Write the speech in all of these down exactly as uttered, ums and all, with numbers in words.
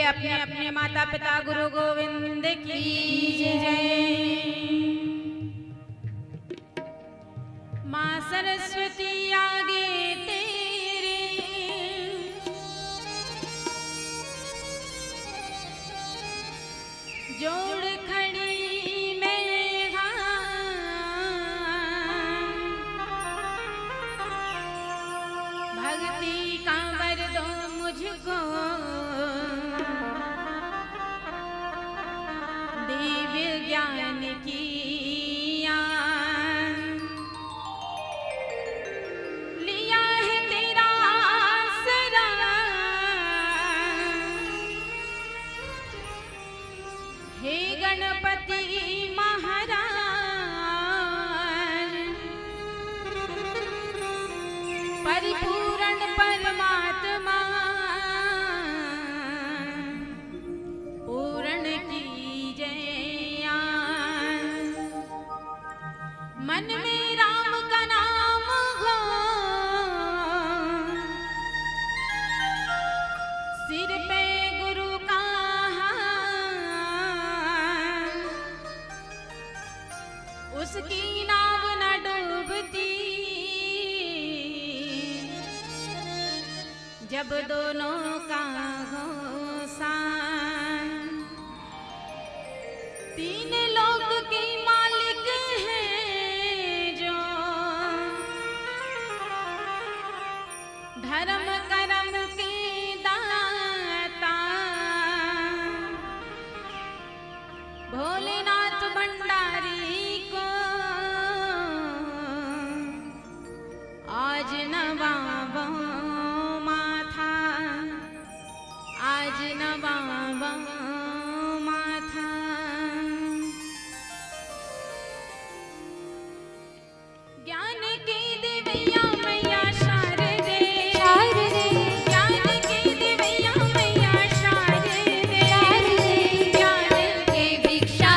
अपने अपने माता पिता गुरु गोविंद की जय। माँ सरस्वती आगे तेरे जोड़ खड़ी मैं हाँ। भक्ति का वर दो मुझको, दिव्य ज्ञान की आन। लिया है तेरा आसरा, हे गणपति महाराज, परिपूर्ण परमात्मा, पूर्ण कीजे आन। मन में राम का नाम हो, सिर पे गुरु का हार, उसकी नाव न डूबती, जब दोनों का हो साथ। तीन लोक के मालिक है जो, धर्म कर्म के दाता, भोलेनाथ भंडारी को आज नवावो माथा, आज नवावो माथा। ज्ञान के देवैया मैया शारदे, शारदे। ज्ञान के देवैया मैया शारदे, शारदे। ज्ञान के भिक्षा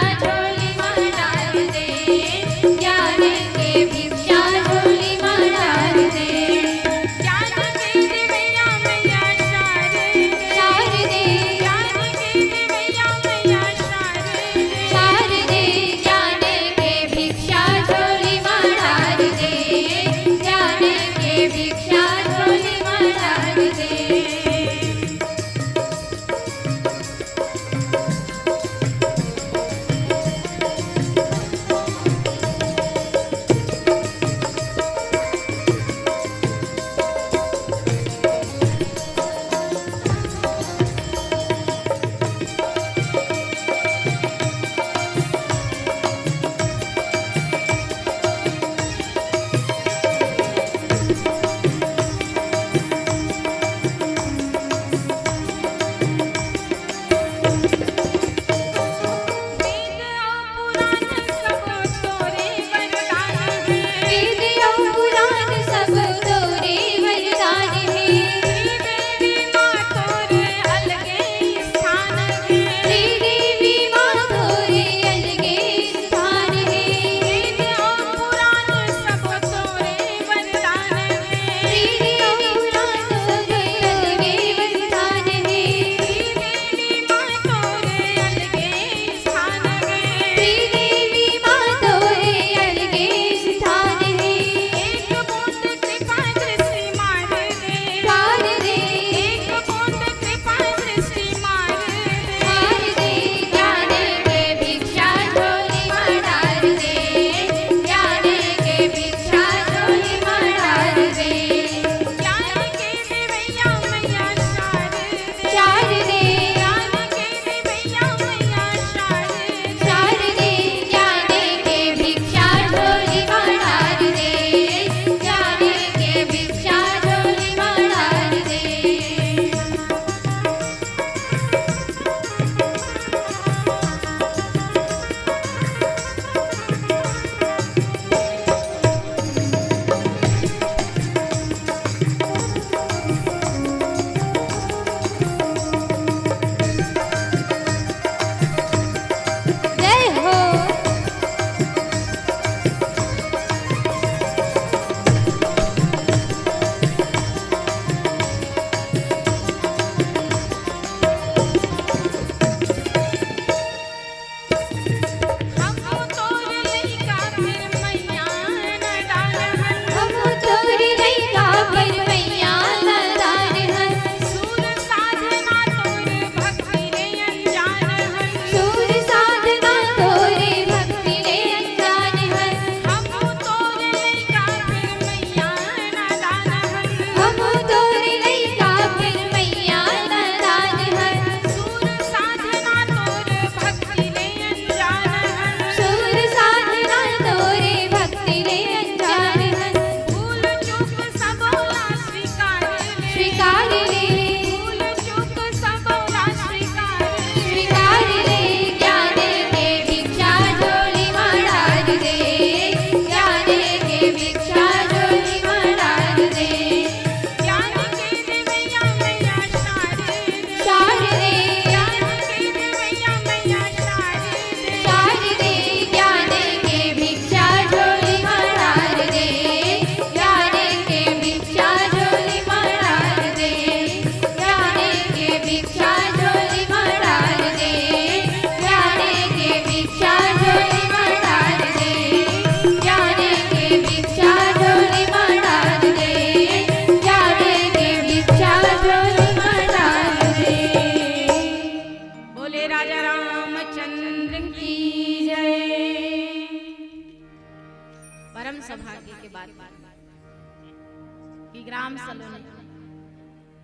सलोनी,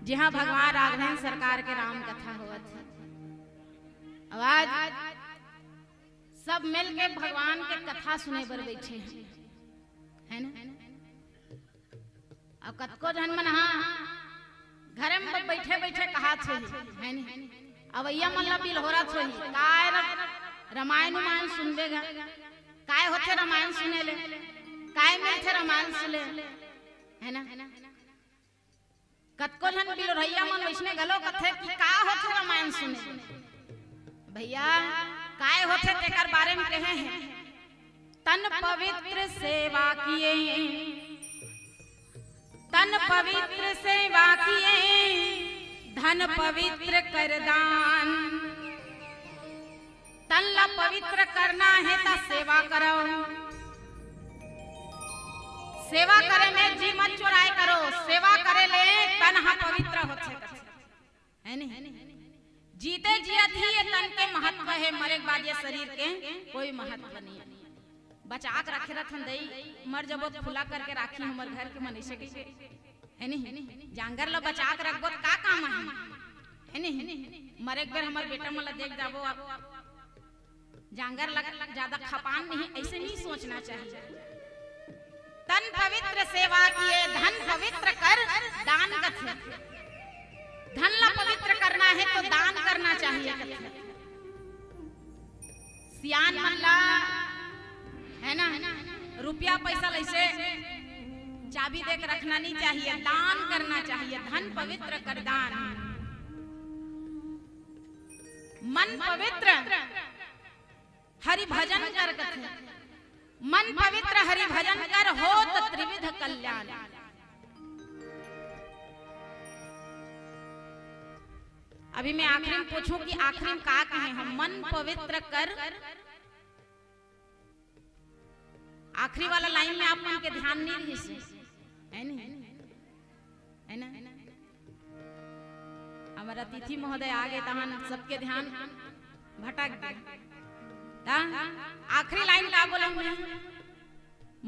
जिहां भगवान राघवेंद्र सरकार के राम कथा होवत हे। अब आज सब मिल के भगवान के कथा सुने बर बैठे हे, है ना? अब कतको झन मन हा घरे में बइठे बइठे कहात होही, है नी? अवइया मन ला बिलहोरत होही, "काय र-, रमायन उमायन सुनबे गा? काय होथे रमायन सुने ले? काय मिलथे रमायन सुने?" है ना? कतको झन बिलहोरइया मन वइसने घलो कथे कि का होथे रमायन सुने ले? भइया, काय होथे तेकर बारे में कहे हे, "तन पवित्र सेवा किए, तन पवित्र सेवा किए, धन पवित्र कर दान।" तन ला पवित्र करना हे त सेवा करो। सेवा करे में जी मत चोराए करो। सेवा करे ले तन हा पवित्र होथे, है नी? जीते जियत ही ये तन के महत्व हे, मरे के बाद ये शरीर के कोई महत्व नहीं हे। बचा के रखे रथन दई, मर जबो त खुला करके राखी हमर घर के मनुष्य के, है नी? जांगर ला बचा के रखबो त का काम आही, है नी? मरे के बेर हमर बेटा मन ला देख जाबो, अब जांगर ला ज्यादा खपान नहीं, ऐसे नहीं सोचना चाहिए। तन पवित्र सेवा किए, धन पवित्र कर दान कथे। धन ला पवित्र करना हे तो दान करना चाहिए कथे। सियान मन ला, है ना, रुपया पैसा ला ऐसे चाबी दे के रखना नहीं चाहिए, दान करना चाहिए। धन पवित्र कर दान, मन पवित्र हरि भजन कर कथे। मन पवित्र हरि भजन कर, होत त्रिविध कल्याण। अभी मैं आखिरी में पूछूं कि आखिरी में का कहे हम, मन पवित्र कर। आखिरी वाला लाइन में आप मन के ध्यान नहीं रहिस, है नी? है ना? हमर अतिथि महोदय आ गे, तहन सबके ध्यान भटक गे। त आखिरी लाइन का बोलूं मैं?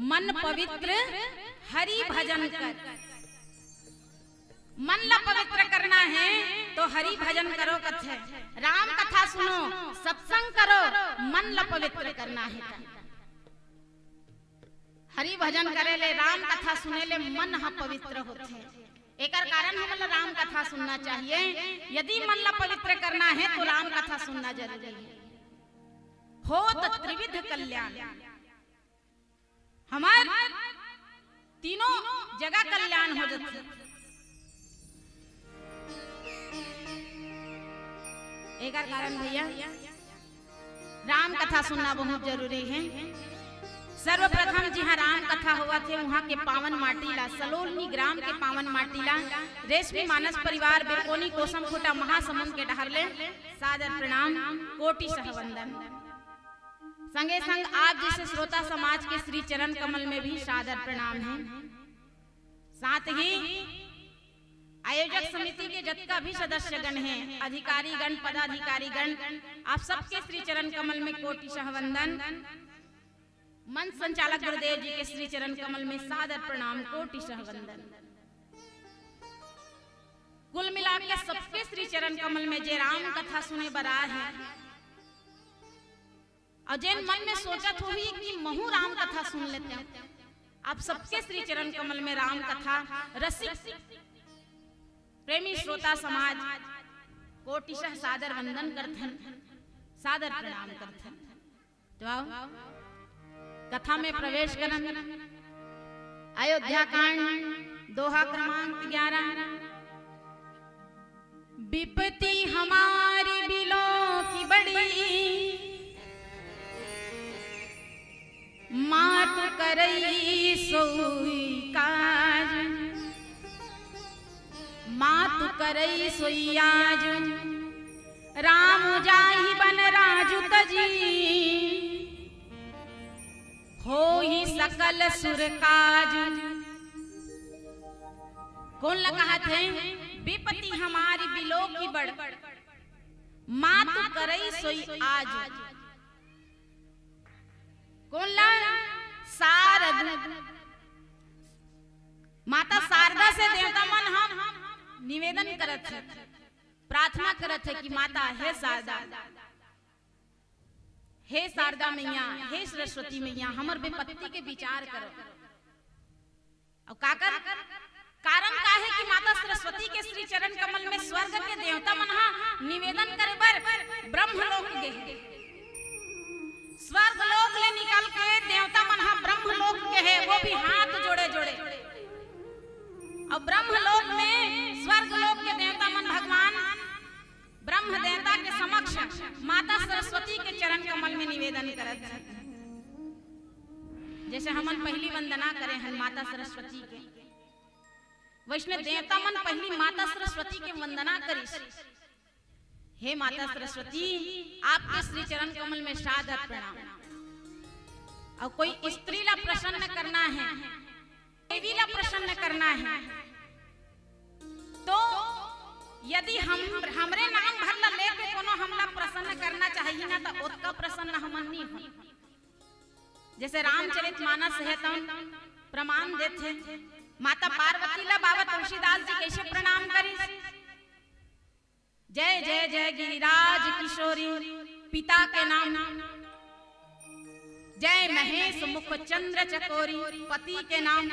मन पवित्र हरि भजन कर। मन ला पवित्र करना हे तो हरि भजन करो कथे, राम कथा सुनो, सत्संग करो, मन ला पवित्र करना हे त। हरि भजन करे ले, राम कथा सुने ले मन ह पवित्र होथे। एकर कारण हमन ला राम कथा सुनना चाहिए। यदि मन ला पवित्र करना हे तो राम कथा सुनना जरूरी हे। होत त्रिविध कल्याण, हमर तीनों जगह कल्याण हो जाथे। एकर कारण भैया, राम कथा सुनना बहुत जरूरी हे। सर्वप्रथम जिहाँ राम कथा होवत हे, उहाँ के पावन माटी ला, सलोनी ग्राम के पावन माटी ला, रेशमी मानस परिवार, बेकोनी कोसम खूंटा महासमुंद के डहर ले सादर प्रणाम, कोटि सह वंदन। संगे संग आप जैसे श्रोता समाज के श्री चरण कमल में भी सादर प्रणाम हे। साथ ही आयोजक समिति के जतका भी सदस्यगण हे, अधिकारीगण, पदाधिकारीगण, आप सबके श्री चरण कमल में कोटि सह वंदन। मंच संचालक गुरुदेव जी के श्री चरण कमल में सादर प्रणाम, कोटि सह वंदन। कुल मिला के सबके श्री चरण कमल में जे राम कथा सुने बर आए हे, अउ जेन मन में सोचत होही कि महू राम कथा सुन लेतेंव, आप सबके श्री चरण कमल में राम कथा रसिक प्रेमी श्रोता समाज कोटिशः सादर वंदन करथन, सादर प्रणाम करथन। तो आओ, कथा में प्रवेश करन। अयोध्या कांड, दोहा क्रमांक ग्यारह। विपत्ति हमारी बिलों की बड़ी, मातु करई सोई काज। मातु करई सोई आज, राम जाहि बन राजु तजी। होई सकल सुर काज। कोन ला कहत हे? विपत्ति हमारी बिलों की बड़, मातु करई सोई आज। कोन ला? सारद। माता शारदा से देवता मन ह निवेदन करत हे, प्रार्थना करत हे कि माता, हे शारदा, हे शारदा मैया, हे सरस्वती मैया, हमर विपत्ति के विचार करो। अउ काकर कारण का हे कि माता सरस्वती के श्री चरण कमल में स्वर्ग के देवता मन ह निवेदन करे बर ब्रह्मलोक गे हे। स्वर्ग लोक ले निकल के देवता मन ह ब्रह्मलोक गे हे, वो भी हाथ जोड़े जोड़े। अउ ब्रह्मलोक में स्वर्ग लोक के देवता मन भगवान ब्रह्म देवता के समक्ष माता सरस्वती के चरण कमल में निवेदन करत हे। जैसे हमन पहिली वंदना करे हन माता सरस्वती के, वैसने देवता मन पहिली माता सरस्वती के वंदना करिस, हे माता सरस्वती, आपके श्री चरण कमल में सादर प्रणाम। अउ कोई स्त्री ला प्रसन्न करना हे, देवी ला प्रसन्न करना हे, तो यदि हम, हमरे नाम भर ला लेके कोनो हमला प्रसन्न करना चाही ना, त ओतका प्रसन्न हमन नहीं हो। जैसे रामचरित मानस हे, तउन प्रमाण देथे, माता पार्वती ला बाबा तुलसीदास जी कैसे प्रणाम करिस? जय जय जय गिरिराज किशोरी पिता के नाम, जय महेश मुख चंद्र चकोरी पति के नाम,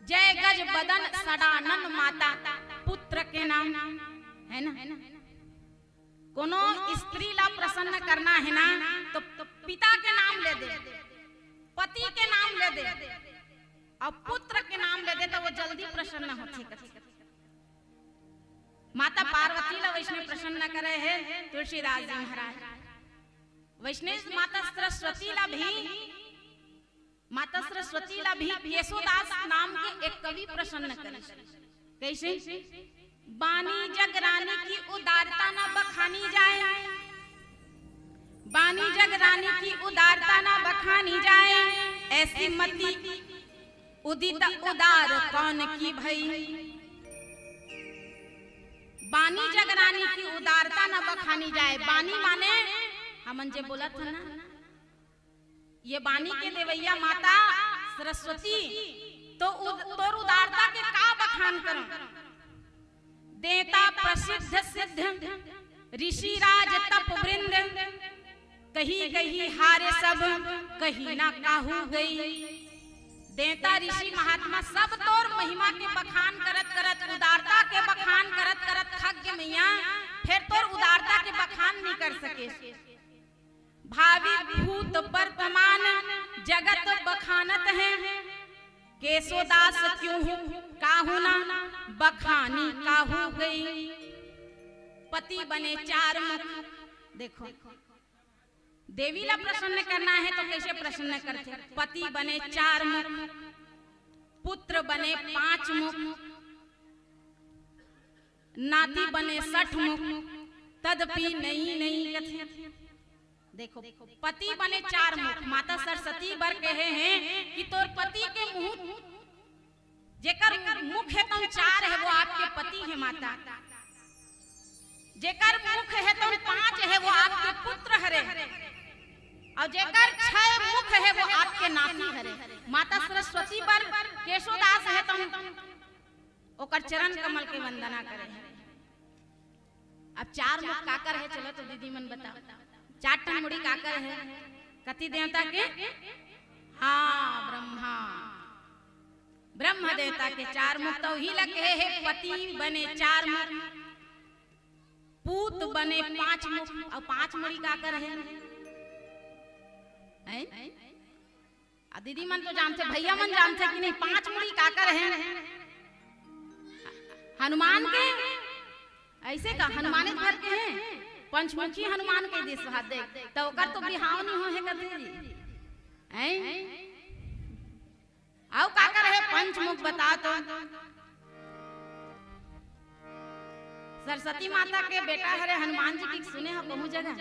जय गज बदन सडानन माता पुत्र के नाम, है ना? कोनो स्त्री ला प्रसन्न करना हे ना, तो पिता के नाम ले दे, पति के नाम ले दे, अउ पुत्र के नाम ले दे, त वो जल्दी प्रसन्न होथे। माता पार्वती ला वैसने प्रसन्न करे हे तुलसीदास जी महाराज, वैसने माता सरस्वती ला भी, माता सरस्वती ला भी केशोदास नाम के एक कवि प्रसन्न करे। कैसे? बानी जग रानी की उदारता ना बखानी जाए, बानी जग रानी की उदारता ना बखानी जाए, ऐसी मति उदित उदार कौन की भई। बानी जग रानी की उदारता ना बखानी जाए। बानी माने हमन जे बोलत हन ना, ये बानी के देवैया माता सरस्वती, तो उद-, तोर उदारता के का बखान करम। देवता प्रसिद्ध सिद्ध ऋषि राज तप वृंद, कही कही हारे सब, कही ना काहू गई। देवता ऋषि महात्मा सब तोर महिमा के बखान करत करत, उदारता के बखान करत करत थक गे मैया, फिर तोर उदारता के बखान नहीं कर सके। भावी भूत वर्तमान जगत बखानत है, केशोदास क्यों हूँ काहू ना बखानी काहू गई। पति बने चार मुख। देखो, देवी ला प्रसन्न करना है तो कैसे प्रसन्न करथे? पति बने चार मुख, पुत्र बने पांच मुख, नाती बने सठ मुख, तदपि नई नई कथे। देखो, पति बने चार मुख, माता सरस्वती बर कहे हैं कि तोर पति के मुंह, जेकर मुख हे तउन चार हे, वो आपके पति हे माता। जेकर मुख हे तउन पांच हे, वो आपके पुत्र हरे, अउ जेकर छह मुख हे, वो आपके नाती हरे। माता सरस्वती बर केशोदास हे तउन ओकर चरण कमल के वंदना करे हे। अब चार मुख काकर हे, चलो तो दीदी मन बताओ, चार ठन मुड़ी काकर हे? कति देवता के? हाँ, ब्रह्मा, ब्रह्म देवता के चार मुख। तो ही लगे हे, पति बने चार मुख, पूत बने पांच मुख, अउ पांच मुड़ी काकर हे? हैं? आ दीदी मन तो जानथे, भैया मन जानथे कि नहीं, पांच मुड़ी काकर हे? हनुमान के। ऐसे का हनुमाने भर के हे, पंचमुखी हनुमान के दिस हाथ देख, तो ओकर तो बिहाव नहीं हो हे कथे जी। हैं? अउ काकर हे पंचमुख, बता तो। सरस्वती माता के बेटा हरे हनुमान जी की सुने हो कहूं जगह।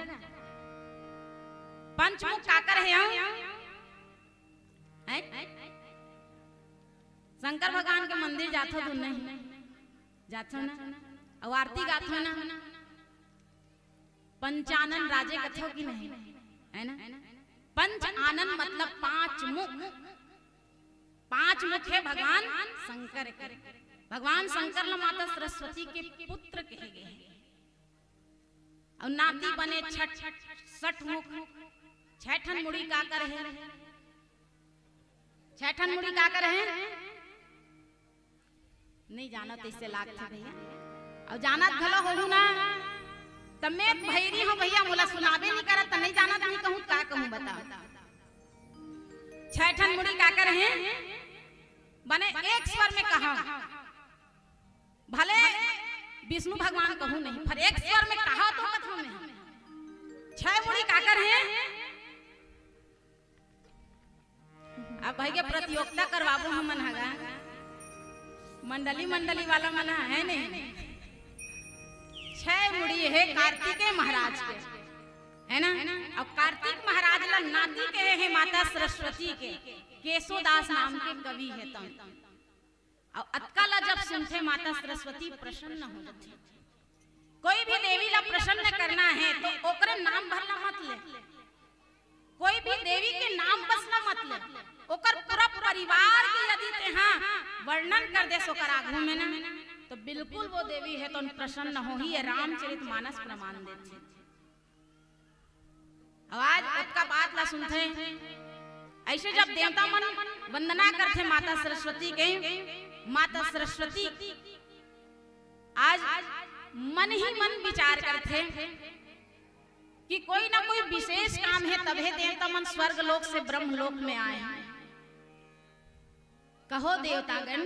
पंचमुख काकर हे? अउ हैं? शंकर भगवान के मंदिर जाथो तो नहीं? जाथो ना? अउ आरती गाथो ना? पंचानन राजे कथो कि नहीं? है ना? पंच आनन मतलब पांच मुख, पांच मुख हे भगवान शंकर के। भगवान शंकर ल माता सरस्वती के पुत्र कहे गे हे। अउ नाती बने छठ, सठ मुख, छह ठन मुड़ी काकर हे, छह ठन मुड़ी काकर हे। नहीं जानत, अइसे लागथे भैया। अउ जानत घलो होहू ना, त मैं भैरी हूँ भैया, मोला सुनाबे नहीं करत, त नहीं जानत नहीं कहूँ, का कहूँ बताओ। छह ठन मुड़ी काकर हे, बने एक स्वर में कहा, भले विष्णु भगवान कहूँ नहीं, पर एक स्वर में कहा तो कथों में। छह मुड़ी काकर हे। अब भाई के प्रतियोगिता करवाबो हमन ह गा, मंडली मंडली वाला मन ह, हे नहीं? छह मुड़ी हे कार्तिकेय महाराज के, हे ना? अब कार्तिक महाराज ला नाती कहे हे माता सरस्वती के, केशोदास नाम के कवि हे तउन। अउ अतका ला जब सुनथे माता सरस्वती प्रसन्न हो जाथे। कोई भी देवी ला प्रसन्न करना हे तो ओकरे नाम भर ला मत ले, कोई भी देवी के नाम बस ला मत ले, ओकर पूरा परिवार के यदि तेहा वर्णन कर देस ओकर आगू में ना, तो बिल्कुल वो देवी हे तउन प्रसन्न होही। ये रामचरित मानस प्रमाण देथे। अउ आज ओतका बात ला सुनथे, अइसे जब देवता मन वंदना करथे माता सरस्वती के, माता सरस्वती आज मन ही मन विचार करथे कि कोई ना कोई विशेष काम हे, तभे देवता मन स्वर्ग लोक से ब्रह्म लोक में आए हे। कहो देवतागण,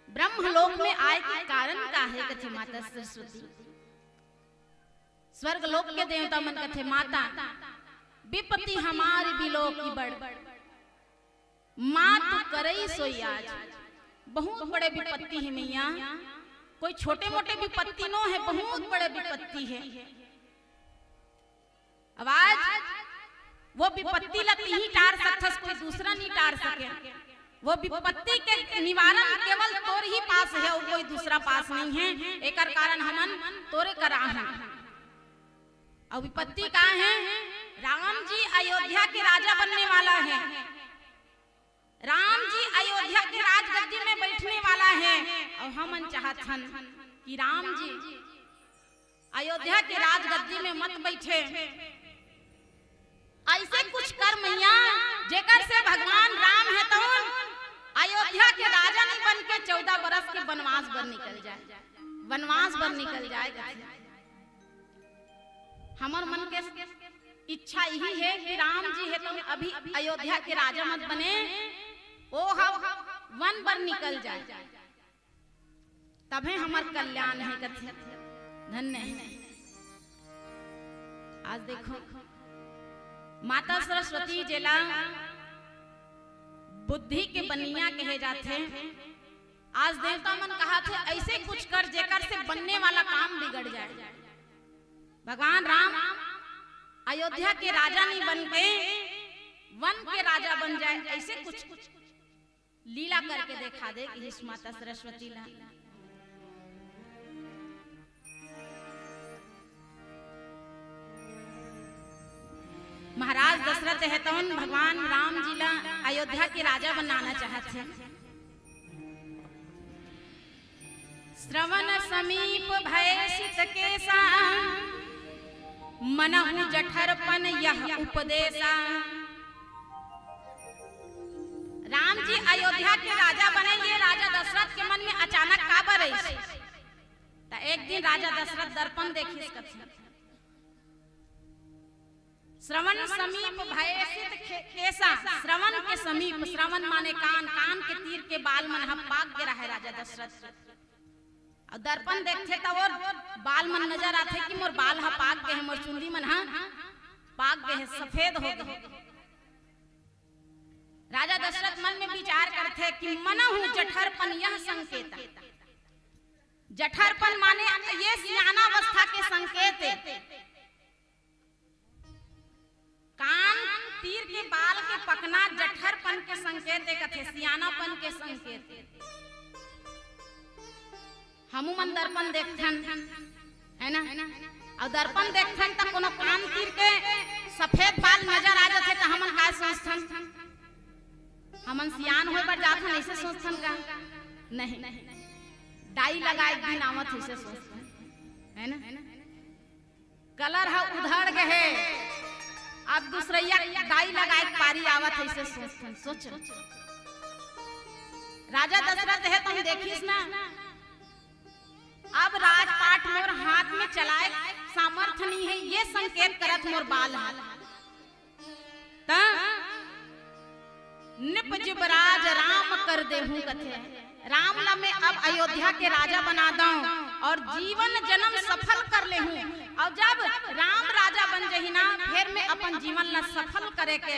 ब्रह्म लोक में आए के कारण का हे, कथे माता सरस्वती। स्वर्ग लोक के देवता मन कथे, माता, विपत्ति हमार बिलोकी बड़, मातु करई सोई आज। बहुत बड़े विपत्ति हे मैया, कोई छोटे मोटे विपत्ति नो हे, बहुत बड़े विपत्ति हे। अब आज वो विपत्ति ला तिही टार सकथस, कोई दूसरा नहीं टार सके। वो विपत्ति के निवारण केवल तोर ही पास हे, अउ कोई दूसरा पास नहीं हे। एकर कारण हमन तोरे करा हन। अउ विपत्ति का हे? राम जी अयोध्या के राजा बनने वाला हे। राम जी अयोध्या के राजगद्दी में बैठने वाला हे, अउ हमन चाहत हन कि राम जी अयोध्या के राजगद्दी में मत बैठे। अइसे कुछ कर मैया, जेकर से भगवान राम हे तउन अयोध्या के राजा नहीं बन के चौदह बरस के वनवास बर निकल जाए, वनवास बर निकल जाए कथे। हमर मन के इच्छा यही हे कि राम जी हे तउन अभी अयोध्या के राजा मत बने, ओ ह वन बर निकल जाए, तभे हमर कल्याण हे कथे। धन्य हे। आज देखो, माता सरस्वती जेला बुद्धि के बनिया कहे जाथे, आज देवता मन कहाथे, अइसे कुछ कर जेकर से बनने वाला काम बिगड़ जाए। भगवान राम अयोध्या के राजा नहीं बन के वन के राजा बन जाए, अइसे कुछ लीला करके देखा दे, कहिस माता सरस्वती ला। महाराज दशरथ हे तउन भगवान राम जी ला अयोध्या के राजा बनाना चाहत हे। श्रवण समीप भय सित केसा, मनहु जठरपन यह उपदेसा। राम जी अयोध्या के राजा बने, ये राजा दशरथ के मन में अचानक काबर आइस? त एक दिन राजा दशरथ दर्पण देखिस कथे। श्रवण समीप भय सित खे-, केसा, श्रवण के समीप, श्रवण माने कान, कान के तीर के बाल मन ह पाक गे रहे राजा दशरथ। अउ दर्पण देखथे त वो बाल मन नजर आथे कि मोर बाल ह पाक गे हे, मोर चुंदी मन ह पाक गे हे, सफेद हो गे हे। राजा दशरथ मन में विचार करथे कि मनहु जठरपन यह संकेत। जठरपन माने ये सियाना अवस्था के संकेत हे। कान तीर के बाल के पकना जठरपन के संकेत हे कथे, सियानापन के संकेत हे। हमू मन दर्पण देखथन, हे ना? अउ दर्पण देखथन त कोनो कान तीर के सफेद बाल नजर आ जाथे त हमन का सोचथन? हमन सियान होए बर जाथन, ऐसे सोचथन का? नहीं, डाई लगाए के दिन आवत हे, ऐसे सोचथन, है ना? कलर ह उधड़ गे हे, अब दूसरइया डाई लगाए के पारी आवत हे, ऐसे सोचथन। सोच, राजा दशरथ हे, तुम देखिस ना, अब राजपाट मोर हाथ में चलाए सामर्थ नहीं है, ये संकेत करत मोर बाल है। त नृप जिब राज राम कर देहूं कथे, राम ला मैं अब अयोध्या के राजा बना दऊं और जीवन जन्म सफल कर लेहूं। और जब राम राजा बन जही ना, फिर मैं अपन जीवन ला सफल करे के,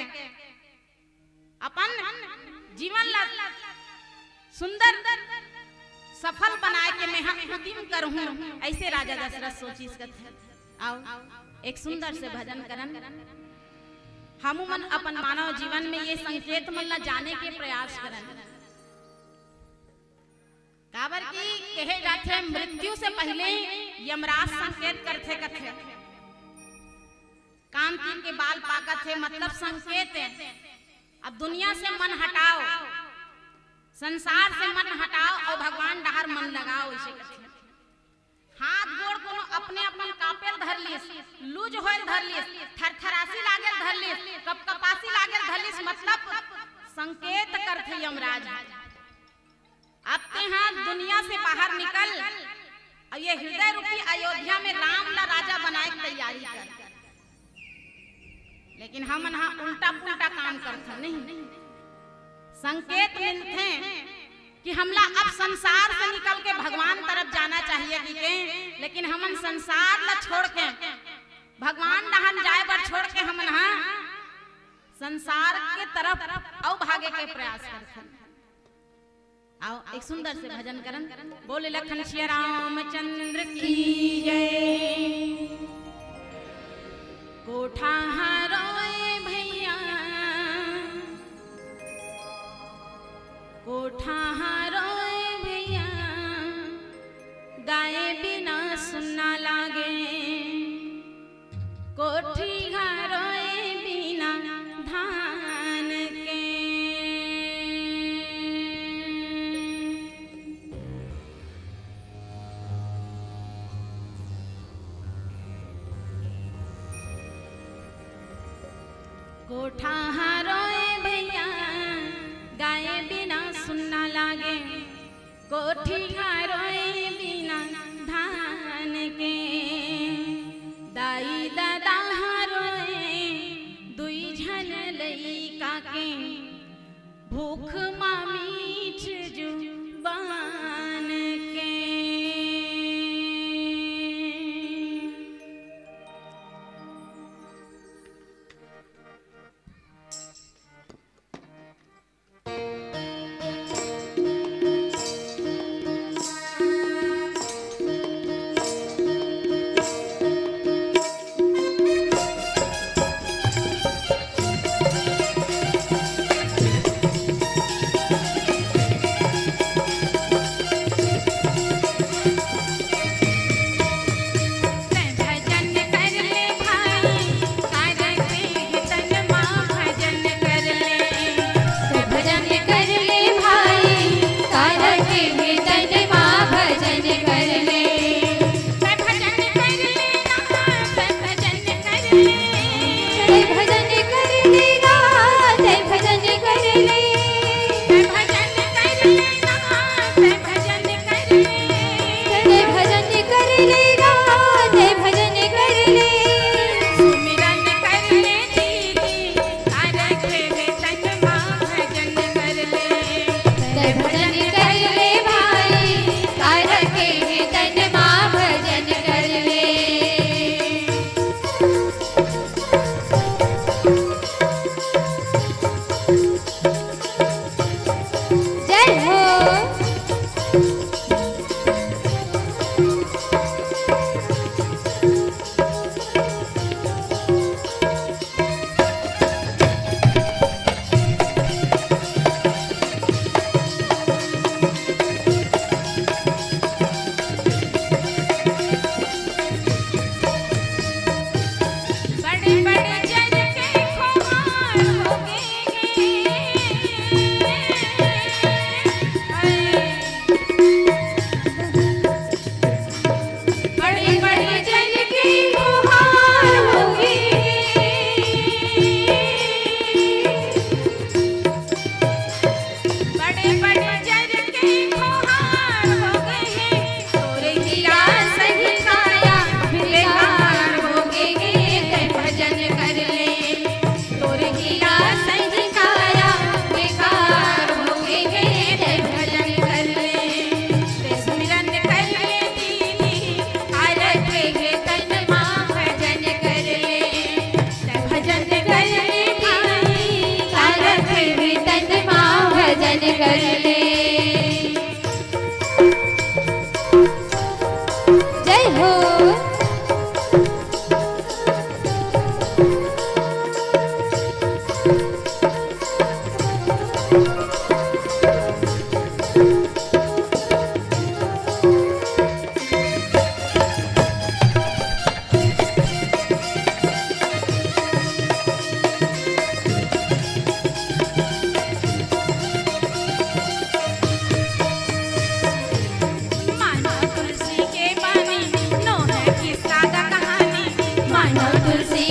अपन जीवन ला सुंदर सफल बनाए के मैं ह उदिम करहूं, ऐसे राजा दशरथ सोचिस कथे। आओ, एक सुंदर से भजन करन, हमू मन अपन मानव जीवन में ये संकेत मन ला जाने के प्रयास करन। काबर कि कहे जाथे, मृत्यु से पहले ही यमराज संकेत करथे कथे। कान तीर के बाल पाकत हे, मतलब संकेत है। अब दुनिया से मन हटाओ, संसार से मन हटाओ और भगवान डहार मन लगाओ, ऐसे कथे। हाथ गोड़ कोनो अपने अपन कांपे ल धर लिस, लूज होए ल धर लिस, थरथरासी लागे ल धर लिस, कपकपासी लागे ल धर लिस, मतलब संकेत करथे यमराज। अब तेहा दुनिया से बाहर निकल और ये हृदय रूपी अयोध्या में राम ला राजा बनाए के तैयारी कर। लेकिन हमन हा उल्टा पुल्टा काम करथन, नहीं? संकेत मिलथे कि हमला अब संसार से निकल के भगवान तरफ जाना चाहिए कि के, लेकिन हमन संसार ला छोड़ के, भगवान डहान जाए बर छोड़ के हमन हा संसार के तरफ अउ भागे के प्रयास करथन। आओ, एक सुंदर से भजन करन। बोले लखन सिया रामचंद्र की जय। कोठा हारोए भैया, कोठा हारोए भैया, गाए बिना सुन्ना लागे। कोठी हारोए बिना धान के। कोठा हारोए भैया, गाए बिना सुन्ना लागे। कोठी हारोए बिना धान के, दाई ददा हारोए दुई झन लइका के, भूख मा मीठ जुबान के।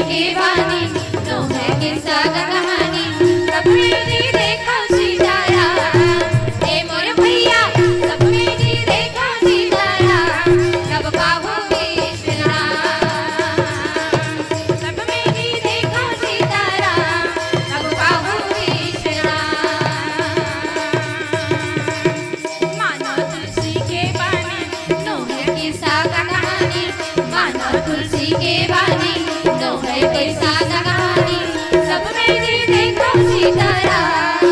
के बानी, नोहय के साग कहानी, सब में जी देखो सीताराम। ए मोर भैया, सब में जी देखो सीताराम, कब पाहू विश्राम। सब में जी देखो सीताराम, कब पाहू विश्राम। मानो तुलसी के बानी, नोहय के साग कहानी, मानो तुलसी के बानी, नोहय के साग कहानी, सब में जी देखो सीताराम।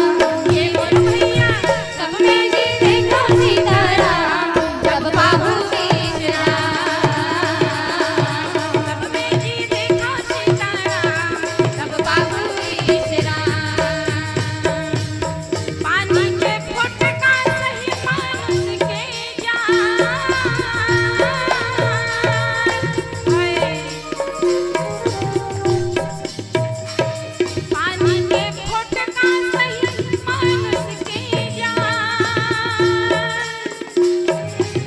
ए मोर भैया, सब में जी देखो सीताराम, कब पाहू विश्राम। सब में जी देखो सीताराम, कब पाहू विश्राम। पानी के फोटका सही मानुष के जान है। पानी के फोटका सही मानुष के जान।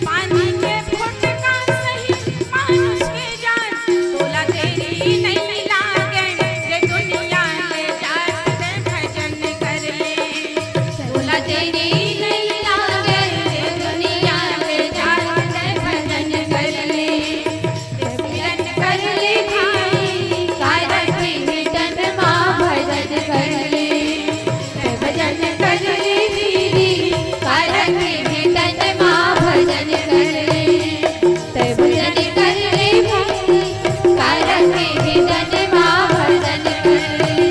पानी के फोटका सही मानुष के जान। तोला देरी नहीं लागे, जे दुनिया ले जात ते भजन कर ले। तोला देरी नहीं लागे, जे दुनिया ले जात ते भजन कर ले। सिमरन कर ले भाई, कारक के तन मा भजन कर ले। भजन कर ले दीदी, कारक के तन मा भजन कर ले। तै भजन कर ले भाई, कारक के तन मा भजन कर ले।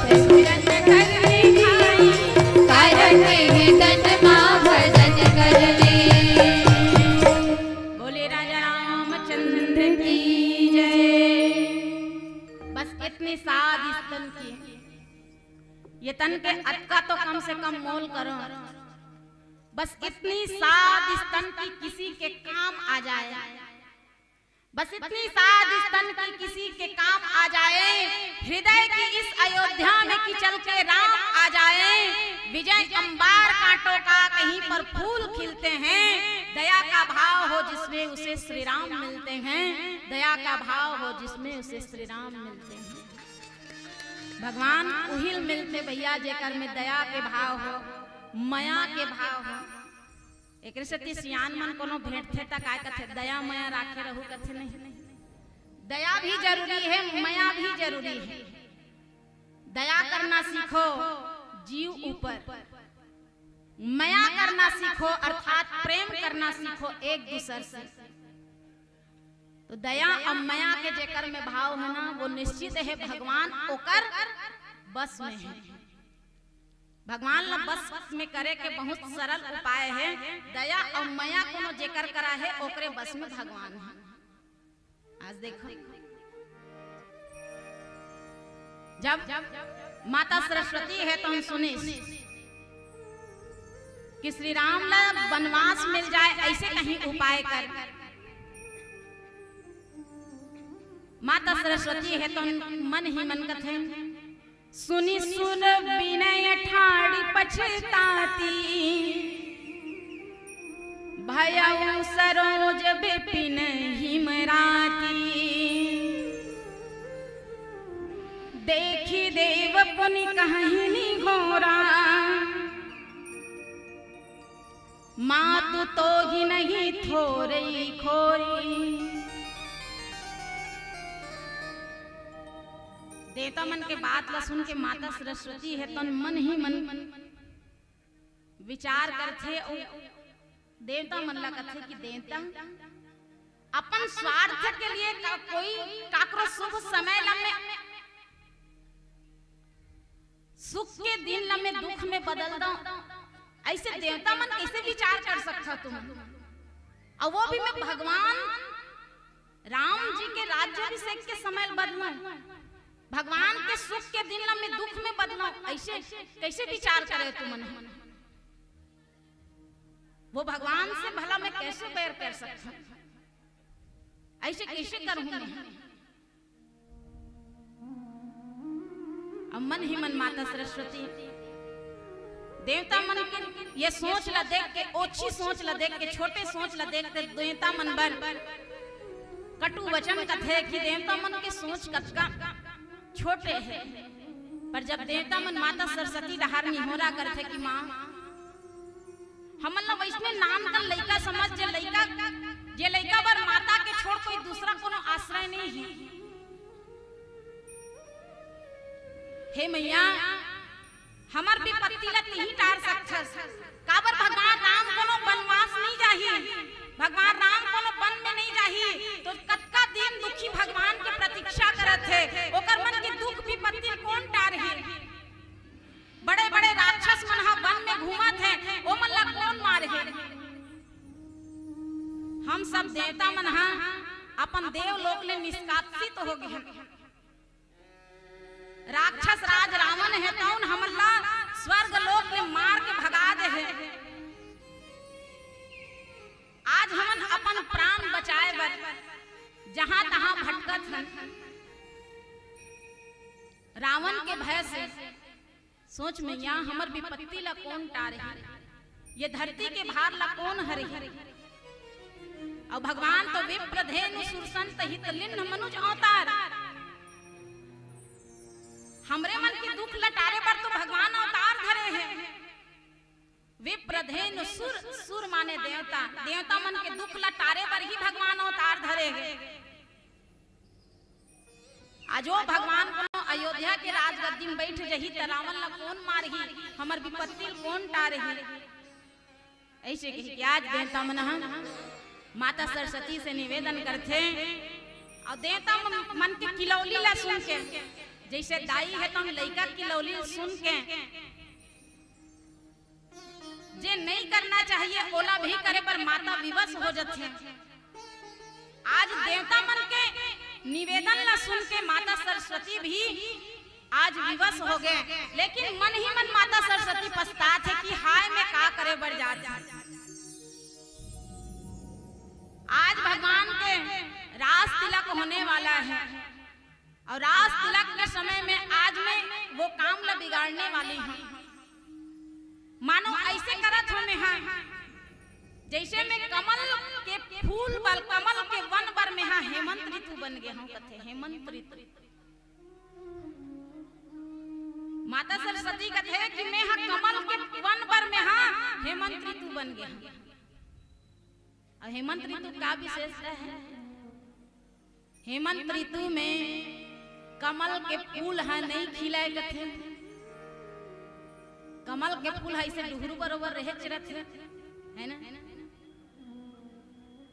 तै भजन कर ले भाई, कारक के तन मा भजन कर ले। बोले राजा रामचंद्र की जय। बस इतनी साध इस तन की, ये तन के अतका तो कम से कम मोल करो। बस इतनी साध इस तन की किसी के काम आ जाए, बस इतनी साध इस तन की किसी के काम आ जाए, हृदय की इस अयोध्या में कि चल के राम आ जाए। विजय अंबार कांटों का, कहीं पर फूल खिलते हैं। दया का भाव हो जिसमें, उसे श्री राम मिलते हैं। दया का भाव हो जिसमें, उसे श्री राम मिलते हैं। भगवान उहिल मिलते भैया, जेकर में दया के भाव हो, मया के भाव हो। एकरे सेती सियान मन कोनो भेंटथे त काय कथे, "दया मया राखे रहू," कथे नहीं। दया भी जरूरी है, मया भी जरूरी है। दया करना सीखो जीव ऊपर, मया करना सीखो, अर्थात प्रेम करना सीखो एक दूसर से। तो दया अउ मया के जेकर में भाव है ना, वो निश्चित है भगवान ओकर बस में है। भगवान ला बस में करे के बहुत सरल उपाय है। दया अउ मया कोनो जेकर करा है, ओकरे बस में भगवान है। आज देखो, जब माता सरस्वती है तो हम सुनिस कि श्री राम ला वनवास मिल जाए, ऐसे कहीं उपाय कर। माता सरस्वती है तो मन ही मन कथे, सुनि सुर बिनय ठाढ़ि पछताती, भयउ सरोज बिपिन हिमराती। देखि देव पुनि कहहिं निहोरा, मातु तोहि नहीं थोरई खोरी। देवता मन के बात ला सुन के माता सरस्वती है तन मन ही मन विचार करथे अउ देवता मन ला कथे कि देवता अपन स्वार्थ के लिए का, कोई काकरो शुभ समय ला मैं सुख के दिन ला मैं दुख में बदल दंव, ऐसे देवता मन कैसे विचार कर सकथा तुम? अउ वो भी मैं भगवान राम जी के राज्याभिषेक के समय बदलंव, भगवान के सुख के दिन ला मैं दुख में बदलंव, ऐसे कैसे विचार करे तुमन? वो भगवान से भला मैं कैसे बैर कर सकथंव? ऐसे कैसे करहूं मैं? अब मन ही मन माता सरस्वती देवता मन के ये सोच ला देख के, ओछी सोच ला देख के, छोटे सोच ला देख के देवता मन बर कटु वचन कथे कि देवता मन के सोच कतका छोटे हे, पर जब देवता मन माता सरस्वती डहार निहोरा करथे कि माँ, हमन ला वैसने नान कन लइका समझ, जे लइका, जे लइका बर माता के छोड़ कोई दूसरा कोनो आश्रय नहीं हे। हे मैया, हमर विपत्ति ला तिही टार सकथस। काबर भगवान राम कोनो बनवास नहीं जाही, भगवान राम कोनो वन में नहीं जाही, तो कतका दिन दुखी भगवान के प्रतीक्षा करत हे, ओकर मन के दुख विपत्ति कोन टारही? बड़े-बड़े राक्षस मन ह वन में घूमत हे, ओमन ला कोन मारही? हम सब देवता मन ह अपन देवलोक ले निष्कासित हो गे हन। राक्षस राज रावण हे, तउन हमन ला स्वर्ग लोक ले मार के भगा दे हे। आज हमन अपन प्राण बचाए बर जहाँ तहाँ भटकत हन। रावण के भय से सोच मैया, हमर विपत्ति ला कोन टारही? ये धरती के भार ला कोन हरही? अउ भगवान तो विप्रधेनु सुरसंत हितलिन्न मनुज अवतार। हमरे मन के दुख ला टारे बर तो भगवान अवतार धरे हे। विप्रधेनु सुर, सुर माने देवता, देवता मन के दुख ला टारे बर ही भगवान अवतार धरे हे। आज ओ भगवान कोनो अयोध्या के राजगद्दी में बैठ जही, त रावण ला कोन मारही, हमर विपत्ति ल कोन टारही? ऐसे कही कि आज देवता मन ह माता सरस्वती से निवेदन करथे, अउ देवता मन, मन के किलौली ला सुन के, जैसे दाई हे त हम लइका किलौली सुन के, जे नहीं करना चाहिए, ओला भी करे बर माता विवश हो जथे। आज देवता मन के निवेदन ला सुन के माता सरस्वती भी आज विवश हो गे, लेकिन मन ही मन माता सरस्वती पछतात हे कि हाय, मैं का करे बर जात हूँ। आज भगवान के रास तिलक होने वाला हे, अउ रास तिलक के समय में आज मैं वो काम ला बिगाड़ने वाली हूँ। मानो ऐसे करत हूँ मैं, हाँ, जैसे मैं कमल के फूल बर, कमल के वन बर में, हाँ, हेमंत ऋतु बन गे हूँ, कथे हेमंत ऋतु। माता सरस्वती कथे कि मैं, हाँ, कमल के वन बर में, हाँ, हेमंत ऋतु बन गे हूँ। अउ हेमंत ऋतु का विशेषता हे? हेमंत ऋतु में कमल के फूल ह नइ खिलय कथे। कमल के फूल ह अइसे डुहरू बरोबर रहेच रथे, है ना?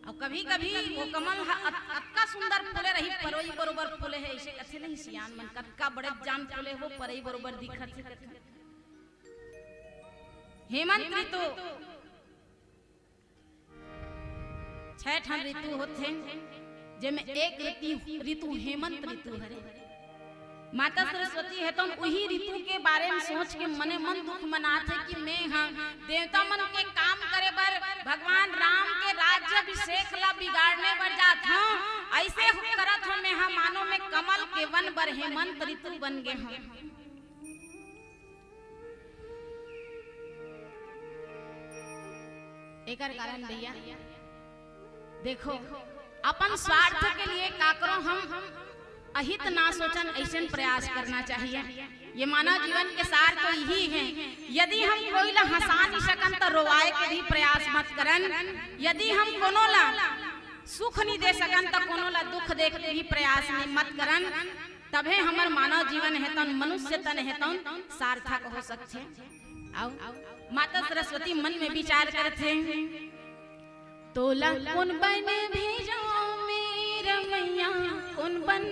अउ कभी-कभी वो कमल ह अत-, अतका सुंदर फूले रही, परई बरोबर फूले हे, अइसे कथे नहीं सियान मन, कतका बड़े जान फूले हे, परई बरोबर दिखत हे। हेमंत ऋतु छह ठन ऋतु होथे, जेमे एक ऋतु, ऋतु हेमंत ऋतु हरे। माता सरस्वती हे तउन उही ऋतु के बारे में सोच के मने मन दुख मनाथे कि मैं ह देवता मन के काम करे बर भगवान राम के राज्याभिषेक ला बिगाड़ने बर जात हूँ। अइसे करत हूँ मैं ह मानो मैं कमल के वन बर हेमंत ऋतु बन गे हूँ। एकर कारण भैया देखो, अपन स्वार्थ के लिए काकरो हम अहित ना सोचन, अइसन प्रयास करना चाहिए। ये मानव जीवन के सार तो यही हे। यदि हम कोई ला हंसा नहीं सकन, त रोवाए के भी प्रयास मत करन। यदि हम कोनो ला सुख नहीं दे सकन, त कोनो ला दुख दे के भी प्रयास नहीं, मत करन। तभे हमर मानव जीवन हे तउन, मनुष्य तन हे तउन सार्थक हो सकथे। अउ माता सरस्वती मन में विचार करथे, तोला कोन बन भेजों मेरा मैया, कोन बन,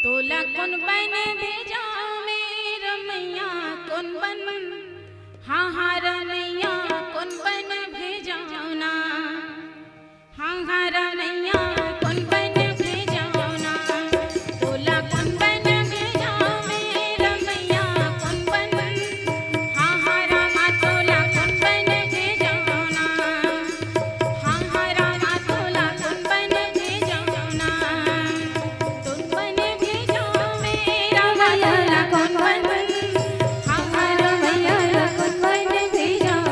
तोला कोन बन भेजों मेरा मैया, कोन बन, हाँ, हाँ, रे मैया, कोन बन भेजों ना। हाँ, हाँ, रे मैया, कोन बन भेजों ना, तोला कोन बन भेजों मेरा मैया, कोन बन, हाँ, हाँ, रामा, तोला कोन बन भेजों ना, हाँ, हाँ, रामा, तोला कोन बन भेजों ना, कोन बन भेजों मेरा मैया, कोन बन, हाँ, हाँ, रे मैया, कोन बन भेजों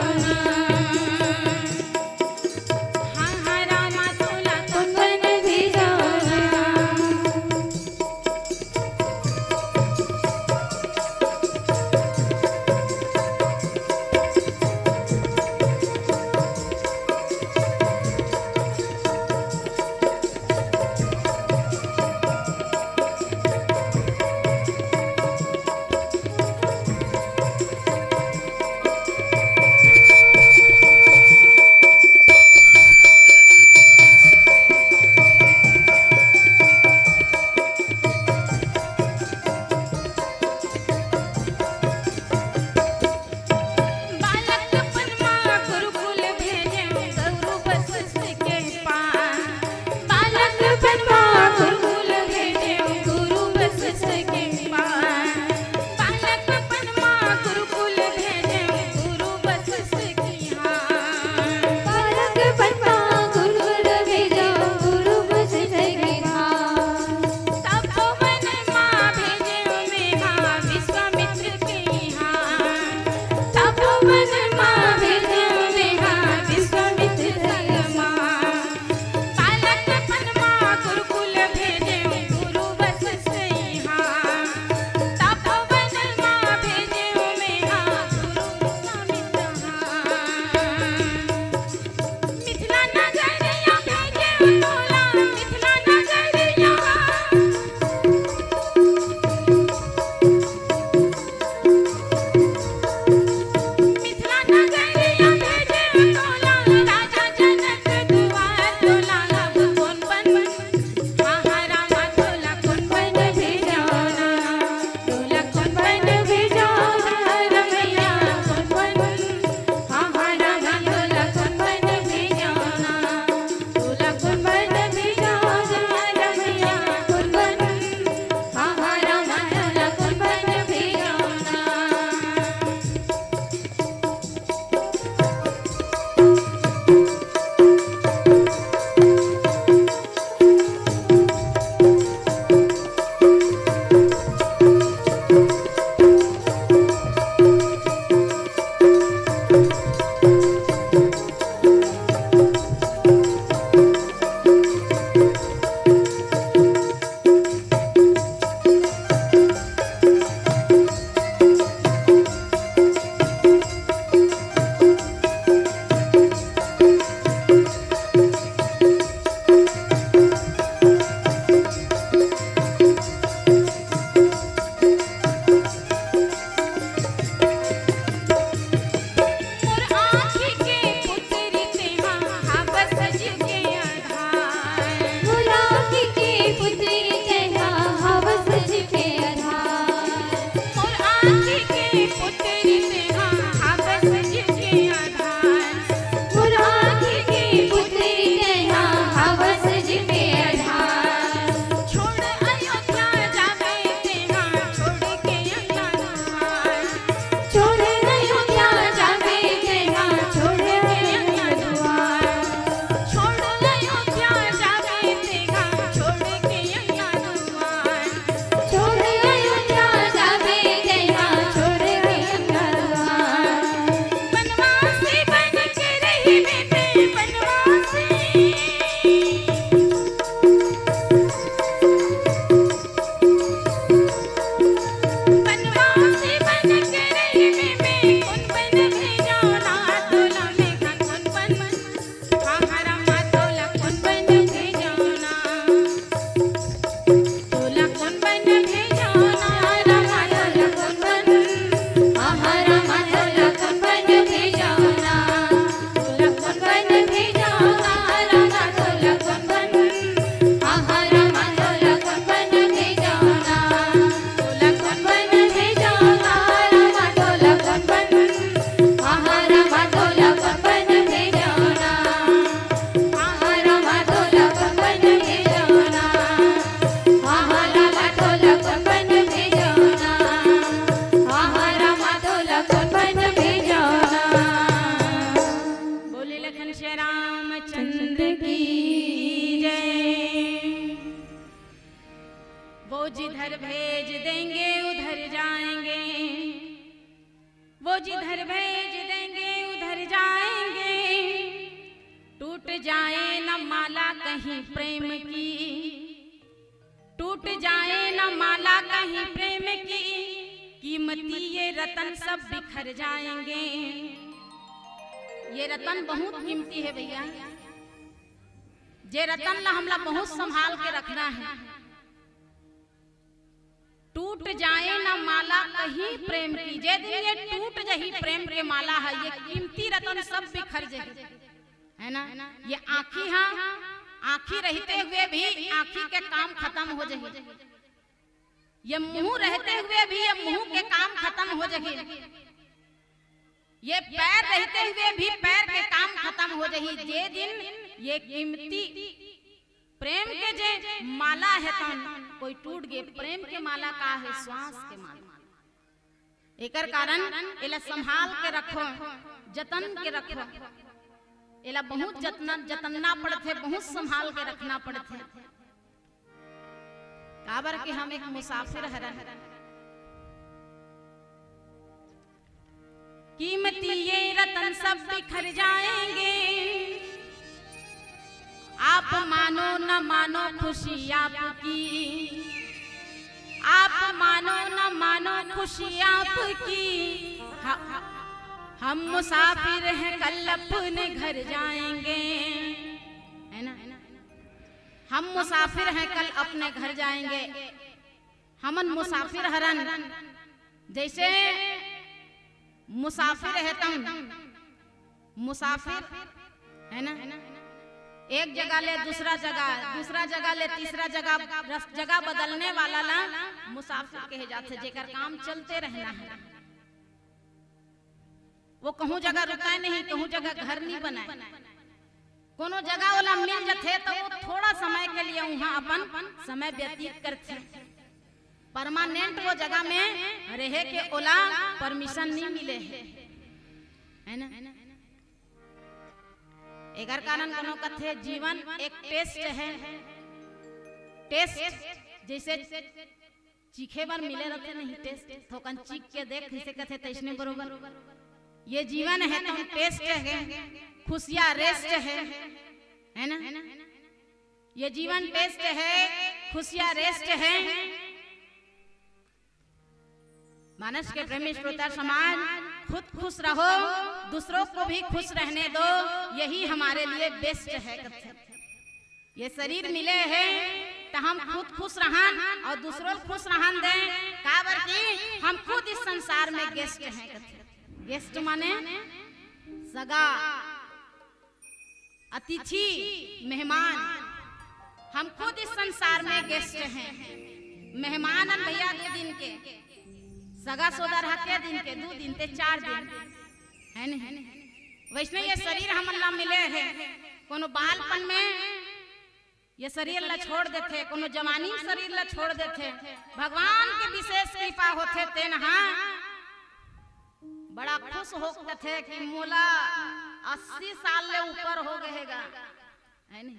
पन्ना गुरुकुल भेजव, गुरु वशिष्ठ के धाम। तपोवन मा भेजेव मेहा विश्वामित्र के इहाँ। तपोवन मा भेजेव मेहा विश्वामित्र के इहाँ। बालकपन मा गुरुकुल भेजेव गुरु वशिष्ठ इहाँ। तपोवन मा भेजेव मेहा गुरु वशिष्ठ इहाँ। मिथिला नगरिया भेजेव तोला, मिथिला नगरिया। मिथिला नगरिया भेजेव तोला, राजा जनक दुआर तोला, अब कोन बन, हाँ, हाँ, रामा तोला कोन बन भेजव ना, तोला कोन बन भेजव ना, रमैया कोन बन, हाँ, हाँ, रामा तोला कोन बन भेजव ना, तोला कोन बन भेजव ना, रमैया कोन बन, हाँ, हाँ, रामा तोला कोन बन भेजव ना। मोर आँखी के पुतरी तेहा हवस जीव के आधार। मोर आँखी के पुतरी तेहा हवस जीव के आधार। मोर आँखी के पुतरी तेहा हवस जीव के आधार। मोर आँखी के पुतरी तेहा हवस जीव के आधार। छोड़ अयोध्या जाबे तेहा छोड़ के अंगना दुआर। छोड़ अयोध्या जाबे तेहा छोड़ के अंगना दुआर। छोड़ अयोध्या जाबे तेहा छोड़ के अंगना दुआर। छोड़ अयोध्या जाबे तेहा छोड़ के अंगना दुआर। बनवासी बन के रहिबे ते बनवासी। बनवासी बन के रहिबे में कोन बन भेजव ना, तोला मेहा कोन बन, हाँ, हाँ, रामा तोला कोन बन भेजव ना। तोला कोन बन भेजव ना, रामा तोला कोन बन, हाँ, हाँ, रामा तोला कोन बन भेजव ना। तोला कोन बन भेजव ना, रामा तोला कोन बन, हाँ, हाँ, रामा तोला कोन बन भेजव ना। तोला कोन बन भेजव ना, रामा तोला कोन बन, हाँ, हाँ, रामा तोला कोन बन भेजव ना। हाँ, हाँ, रामा तोला कोन बन भेजव ना। हाँ, हाँ, रामा तोला कोन बन भेजव ना। हाँ, हाँ, रामा तोला कोन बन भेजव ना। बोले लखन श्री रामचंद्र की जय। वो जिधर भेज देंगे उधर जाएंगे, वो जिधर भेज देंगे उधर जाएंगे। टूट जाए न माला कहीं प्रेम की, टूट जाए न माला कहीं प्रेम की, कीमती ये रतन सब बिखर जाएंगे। ये रतन बहुत कीमती है भैया, जे रतन ला हमला बहुत संभाल के रखना है। टूट जाए ना माला कहीं प्रेम की, जे दिन ये टूट जही प्रेम के माला है, ये कीमती रतन सब बिखर जही, है ना? ये आँखी हा, आँखी रहते हुए भी आँखी के काम खतम हो जही, ये मुँह रहते हुए भी ये मुँह के काम खतम हो जही, ये पैर रहते हुए भी पैर के काम खतम हो जही। जे दिन ये कीमती प्रेम के जे माला हे तन कोई टूट गे, प्रेम के माला का हे? श्वास के माला। एकर कारण एला संभाल के रखो, जतन के रखो। एला बहुत जतना, जतनना पड़थे, बहुत संभाल के रखना पड़थे। काबर कि हम एक मुसाफिर हरन। कीमती ये रतन सब बिखर जाएंगे, आप मानो न मानो खुशी आपकी, आप मानो न मानो खुशी आपकी। ह-, हम मुसाफिर हैं, कल अपने घर जाएंगे, है ना? हम मुसाफिर हैं, कल अपने घर जाएंगे। हमन मुसाफिर हरन, जैसे मुसाफिर है तम, मुसाफिर है ना, एक जगह ले दूसरा जगह, दूसरा जगह ले तीसरा जगह, रस-, जगह बदलने वाला ला मुसाफिर कहे जाथे, जेकर काम चलते रहना है। वो कहूं जगह रुकाय नहीं, कहूं जगह घर नहीं बनाय। कोनो जगह ओला मिल जथे, तो वो थोड़ा समय के लिए उहां अपन समय व्यतीत करथे। परमानेंट वो जगह में रहे के ओला परमिशन नहीं मिले हे, है ना? एकर कारण कोनो कथे, जीवन एक टेस्ट है। टेस्ट जैसे चीखे बर मिले रथे नहीं, टेस्ट थोकन चीख के देख, किसे कथे तैसने बरोबर। ये जीवन है तो टेस्ट है, खुशियां रेस्ट है, है ना? ये जीवन टेस्ट है, खुशियां रेस्ट है। मानस के प्रेमी श्रोता समाज, खुद खुश रहो, दूसरों को भी खुश रहने दो, यही हमारे लिए बेस्ट है। ये शरीर मिले है तो हम खुद खुश रहन और दूसरों ल खुश रहन दें, काबर कि हम खुद इस संसार में गेस्ट हैं। गेस्ट माने सगा, अतिथि, मेहमान। हम खुद इस संसार में गेस्ट हैं, मेहमान हन भैया, दो दिन के। सगा सोदर हा के दिन के, दो दिन ते चार दिन, है नहीं? वैसने ये शरीर हमन ला मिले है, कोनो बालपन में ये शरीर ला छोड़ देथे, कोनो जवानी शरीर ला छोड़ देथे। भगवान के विशेष कृपा होथे, तेन हा बड़ा खुश हो कथे कि मोला अस्सी साल ले ऊपर हो गए हे गा, है नहीं?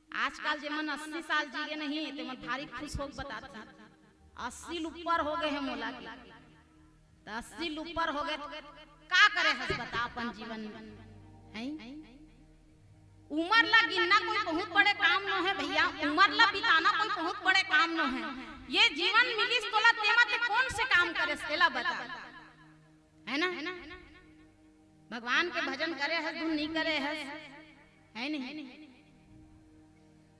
आजकल जेमन अस्सी साल जी गे नहीं, तेमन भारी खुश हो बताथे, अस्सी ले ऊपर हो गए हे मोला के। त अस्सी ले ऊपर हो गए, का करे हस बता अपन जीवन में, हैं? उमर ला गिनना कोई बहुत बड़े काम नो है भैया, उमर ला बिताना कोई बहुत बड़े काम नो है। ये जीवन मिलिस तोला, तेमा ते कौन से काम करे, एला बता, है ना? भगवान के भजन करे हस, धुन नहीं करे हस, है नहीं?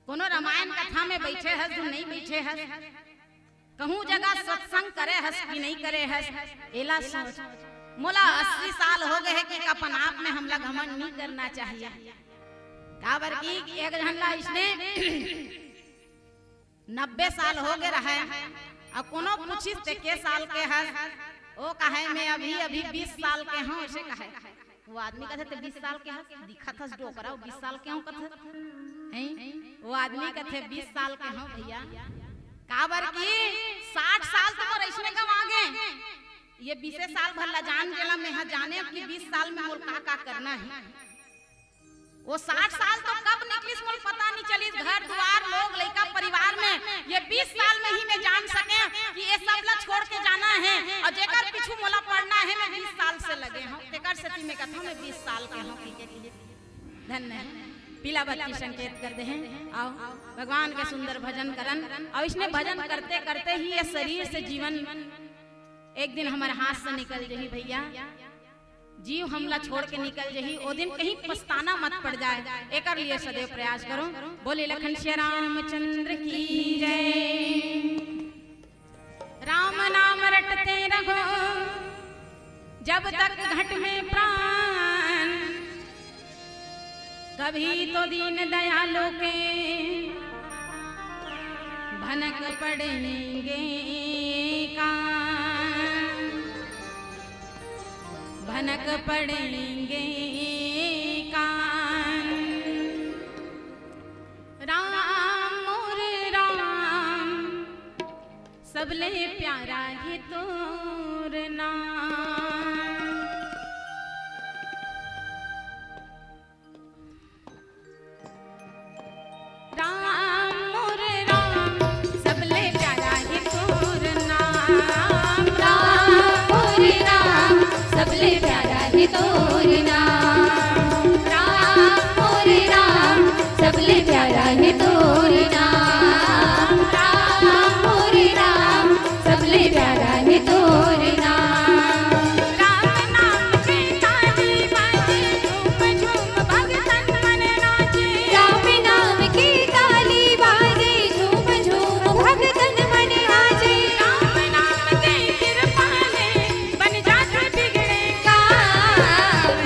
कोनो रामायण कथा में बैठे हस, धुन नहीं बैठे हस, कहूं जगह सत्संग करे हस कि नहीं करे हस, एला सोच। मोला अस्सी साल हो गए हे कि अपन आप में हमला घमंड नहीं करना चाहिए। काबर कि एक झन ला इसने नब्बे साल हो गए रहे, अउ कोनो पूछिस ते के साल के हस, ओ कहे मैं अभी अभी बीस साल के हूं, ऐसे कहे। वो आदमी कथे ते बीस साल के हस, दिखत हस डोकरा, वो बीस साल के हूं कथे, हैं? वो आदमी कथे बीस साल के हूं भैया, काबर कि साठ साल तो मोर अइसने गंवा गे, ये बीसे साल भर ला जान गेला, मैं हा जाने कि बीस साल में मोर का का करना है। वो साठ साल तो कब निकलिस मोला पता नहीं चलिस, घर दुआर लोग लइका परिवार में ये बीस साल में ही मैं जान सके कि ये सब ला छोड़ के जाना है, अउ जेकर पीछू मोला पड़ना है, मैं बीस साल से लगे हूं, तेकर सेती मैं कथों मैं बीस साल के हूं, ठीक है, ठीक है। धन्य है, पीला बत्ती संकेत कर दे हैं। आओ, भगवान के सुंदर भजन करन, अउ इसने भजन करते करते ही ये शरीर से जीवन एक दिन हमर हाथ से निकल जही भैया, जीव हमला छोड़ के निकल जही, ओ दिन कहीं पछताना मत पड़ जाए, एकर लिए सदैव प्रयास करो। बोले लखन सिया रामचंद्र की जय। राम नाम रटते रहो जब तक घट में प्राण, कभी तो दीन दयालों के भनक पड़ेंगे कान, भनक पड़ेंगे कान। राम मोरे राम, सबले प्यारा हे तोर नाम। हे तोर नाम राम मोरे राम, सबले प्यारा हे तोर नाम राम मोरे राम, सबले प्यारा हे तोर नाम। राम नाम के ताली बाजे, झूम झूम भगतन मन नाचे। राम नाम के ताली बाजे, झूम झूम भगतन मन नाचे। राम नाम के कृपा ले बन जाथे बिगड़े काम।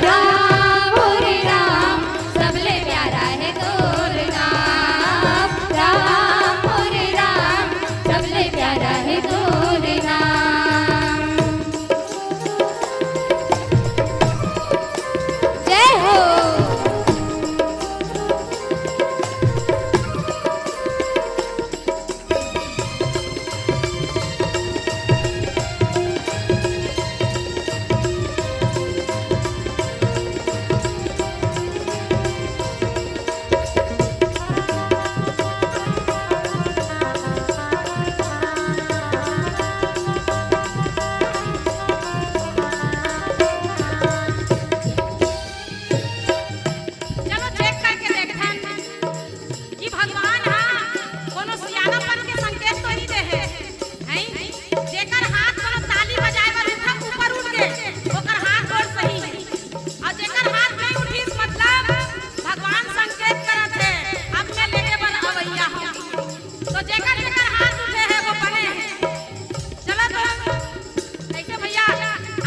राम मोरे राम, सबले प्यारा हे तोर नाम। राम मोरे राम, सबले प्यारा हे तोर नाम। जय हो। चलो चेक करके देखथन कि भगवान ह कोनो सियानापन के संकेत तो नइ दे हे, हैं? जेकर हाथ कोनो ताली बजाए बर उठा, ऊपर उठ गे, ओकर हाथ गोड़ सही हे। अउ जेकर हाथ नइ उठिस, मतलब भगवान संकेत करत हे, अब मैं लेगे बर अवइया हंव। तो जेकर जेकर हाथ उठे हे, वो बने हे। चलो तो, ऐसे भैया,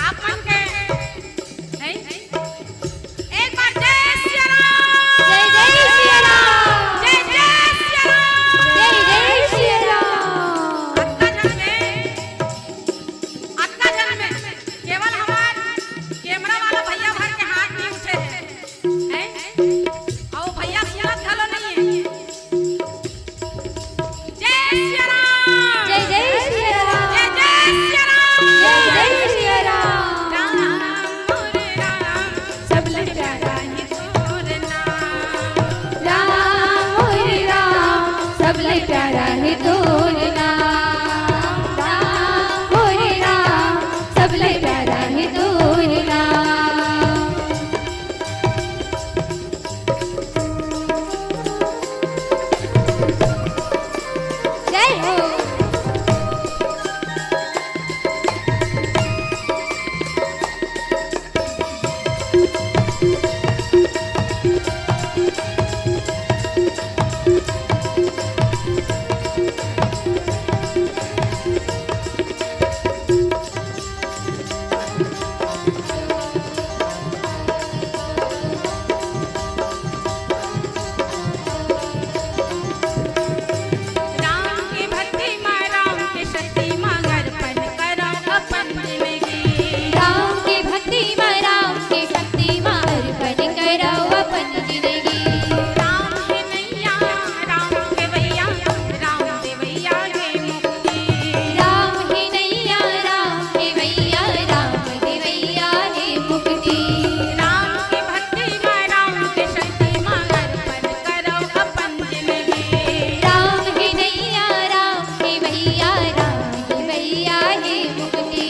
आप मन के, हैं? एक बार जय सिया राम। जय जय सिया राम। जय जय सिया राम। जय जय सिया राम। अतका झन में, अतका झन में केवल हमार कैमरा वाला भैया भर के हाथ नइ उठे हे, हैं? अउ भैया सुनत घलो नइ हे। जय सिया राम। जय जय सिया राम। जय जय सिया राम। जय जय सिया राम। राम मोरे राम, सबले प्यारा हे तोर नाम। राम मोरे राम, सबले प्यारा हे तोर नाम। राम मोरे राम, सबले प्यारा हे तोर नाम। जय हो। राम के भक्ति म, राम के शक्ति म, अर्पण करव अपन जिनगी। राम के भक्ति म, राम के शक्ति म, अर्पण करव अपन जिनगी। राम हे नैया, राम खेवैया, राम देवैया हे मुक्ति। राम हे नैया, राम खेवैया, राम देवैया हे मुक्ति। राम के भक्ति म, राम के शक्ति म, अर्पण करव अपन जिनगी। राम हे नैया, राम खेवैया, राम देवैया हे मुक्ति।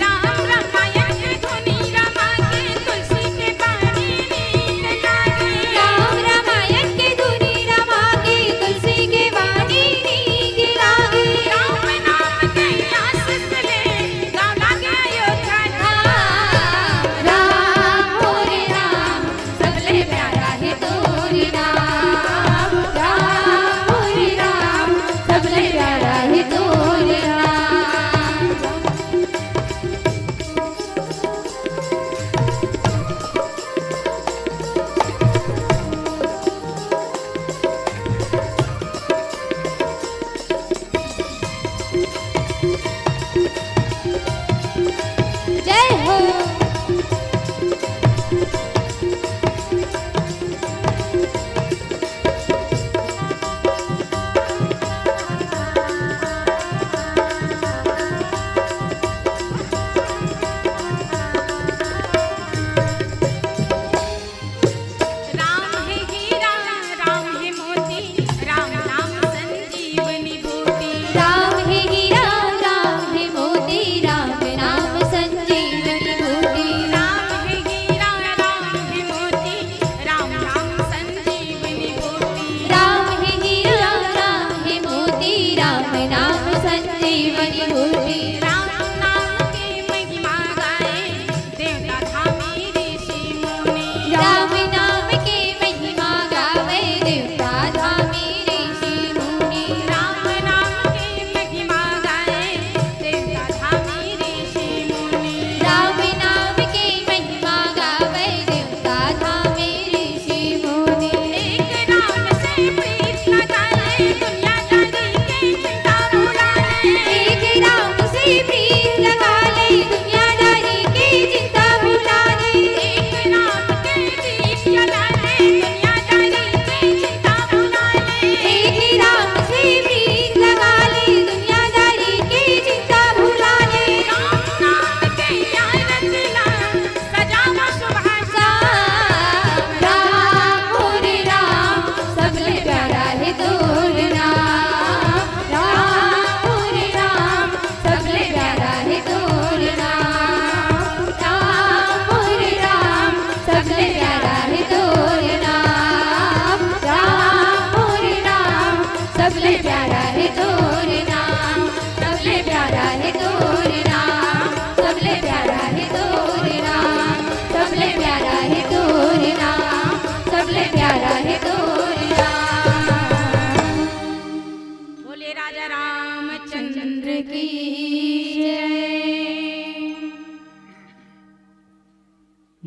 राम रामायण के धुनी रमा के, तुलसी के पानी नीक लागे।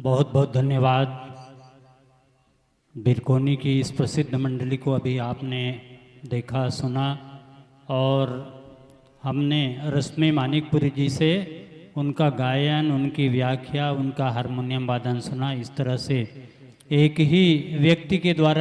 बहुत बहुत धन्यवाद। बिरकोनी की इस प्रसिद्ध मंडली को अभी आपने देखा, सुना, और हमने रश्मि मानिकपुरी जी से उनका गायन, उनकी व्याख्या, उनका हारमोनियम वादन सुना। इस तरह से एक ही व्यक्ति के द्वारा